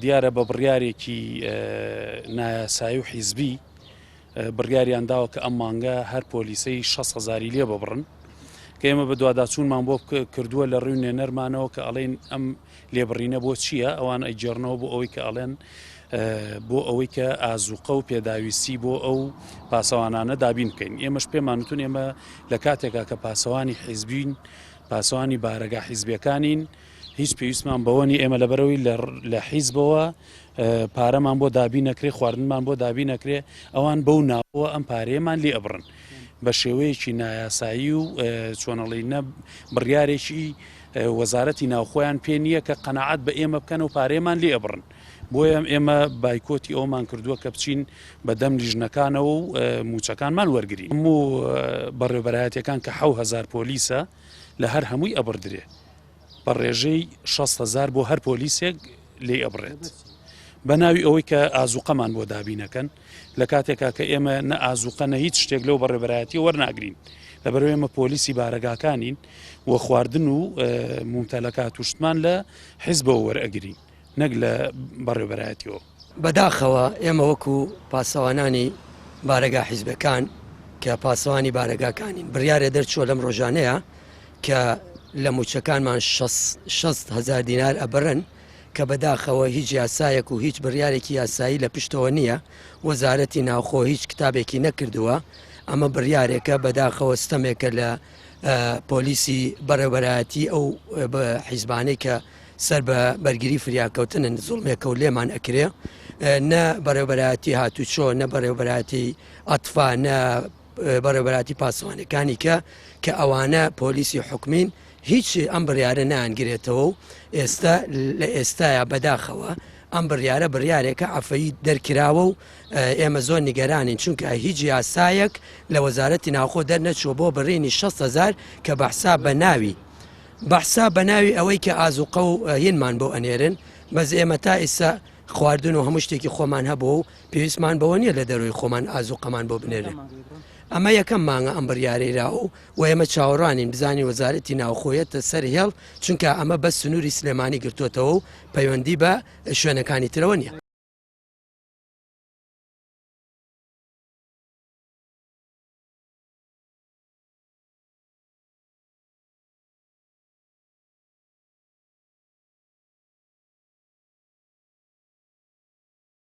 دیارە بە بڕیارێکی نایاسایی و حیزبی بڕیاریان داوە کە ئەم مانگە هەر پۆلیسەی 6 هزاری لێ ببڕن کە ئێمە بە دوواداچوونمان بۆ کردووە لە ڕووی نوێنەرمانەوە کە ئەڵێن ئەم لێبڕینە بۆ چییە ئەوان ئەیگێڕنەوە بۆ ئەوەی کە ئەڵێن بۆ ئەوەی کە ئازوقە و پێداویستی بۆ ئەو پاسەوانانە دابین بکەین ئێمەش پێمانوتون ئێمە لە کاتێکا کە پاسەوانی حیزبین پاسەوانی بارەگا حیزبیەکانین هیچ پێویستمان بەوە نیە ئێمە لەبەرەوەی لە حیزبەوە پارەمان بۆ دابی نەکرێ خواردنمان بۆ دابی نەکرێ ئەوان بەو ناوە ئەم پارەیەمان لێ ئەبڕن بە شێوەیەکی نایاسایی و چۆنەڵی نە بڕیارێکی وەزارەتی ناوخۆیان پێ نییە کە قەنەعات بە ئێمە بکەن و پارێمان لێ ئەبڕن بۆیە ئێمە بایکۆتی ئەومان کردووە کە بچین بە دەم لیژنەکانەوە و موچەکانمان وەرگین هەموو بەڕێوبەرایەتەکان کە 1000 پۆلیسە لە هەر هەمووی ئەبڕدرێ بە ڕێژەی 6 هزار بۆ هەر پۆلیسێک لێی ئەبڕێت بە ناوی ئەوەی کە ئازوقەمان بۆ دابینەکەن لە کاتێکا کە ئێمە نە ئازوقە نە هیچ شتێک لەو بەڕێبەرایەتی وەرناگرین لەبەرەوە ئێمە پۆلیسی بارەگاکانین و خواردن و ممتەلەکات و شتمان لە حیزبەوە وەرئەگرین نەک لە بەڕێوبەرایەتیەوە. بەداخەوە ئێمە وەکو پاسەوانانی بارەگا حیزبەکان کە پاسەوانی بارەگاکانین بڕیارێ دەرچووە لەم ڕۆژانەیە کە لە موچەکانمان 6 هزار دینار ئەبڕن کە بەداخەوە هیچ یاسایەک و هیچ بڕیارێکی یاسایی لە پشتەوە نییە وەزارەتی ناوخۆ هیچ کتابێکی نەکردووە ئەمە بڕیارێکە بەداخەوە ستەمێکە لە پۆلیسی بەڕێوبەرایەتی ئەو حیزبانەی کە سەر بە بەرگری فریاکەوتنن زوڵمێکە و لێمان ئەکرێ نە بەڕێوبەرایەتی هاتوچۆ نە بەڕێوبەرایەتی ئەتفا نە بەڕێوبەراتی پاسەوانەکانی کە کە ئەوانە پۆلیسی حکومین هیچ ئەم بڕیارە نانگرێتەوە و ئێستا لە ئێستایا بەداخەوە ئەم بڕیارە بڕیارێکە عەفەیی دەرکراوە و ئێمە زۆر نیگەرانین چونکە هیچ یاسایەک لە وەزارەتی ناوخۆ دەرنەچووە بۆ بڕینی 6 هزار کە بەحساب بە ناوی بەحساب بە ناوی ئەوەی کە ئازوقە و هینمان بۆ ئەنێرن بەس ئێمە تا ئیسا خواردن و هەموو شتێکی خۆمان هەبوو و پێویستمان بەوە نییە لە دەرۆی خۆمان ئازوقەمان بۆ بنێرن ئەمە یەکەم مانگە ئەم بڕیارەی را و و ئێمە چاوەڕوانین بزانین وەزارەتی ناوخۆیەتە سەر هێڵ چونکە ئەمە بەس سنووری سلێمانی گرتووەتەوە و پەیوەندی بە شوێنەکانی ترەوە نییە.